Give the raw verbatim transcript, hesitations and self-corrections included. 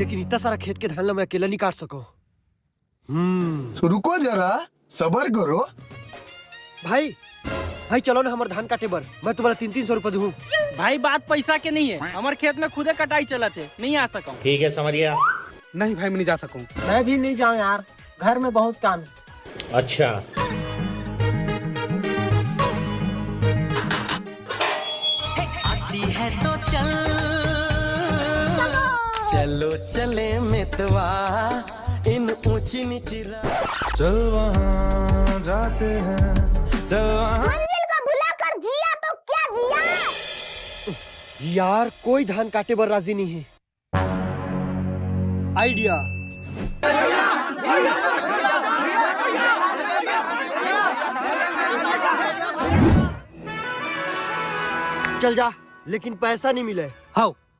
लेकिन इतना सारा खेत के धान ला मैं अकेला नहीं काट सको। हम्म। तो रुको जरा, सबर करो। भाई, भाई, चलो ना हमर धान काटे बर, मैं तुम्हारा तीन तीन सौ रुपया दूँ। भाई, बात पैसा के नहीं है, हमर खेत में खुदे कटाई चलत है, नहीं आ सकूँ। ठीक है, समझ गया। नहीं भाई, मैं नहीं जा सकूँ। मैं भी नहीं जाऊँ यार, घर में बहुत काम है। अच्छा। आती है तो चल, चलो चले मितवा, इन ऊंची नीची रा- चल वहाँ जाते हैं, चल वहाँ। मंजिल को भुलाकर जिया तो क्या जिया? यार, कोई धान काटे बर राजी नहीं है। आइडिया। चल जा, लेकिन पैसा नहीं मिले। हाव,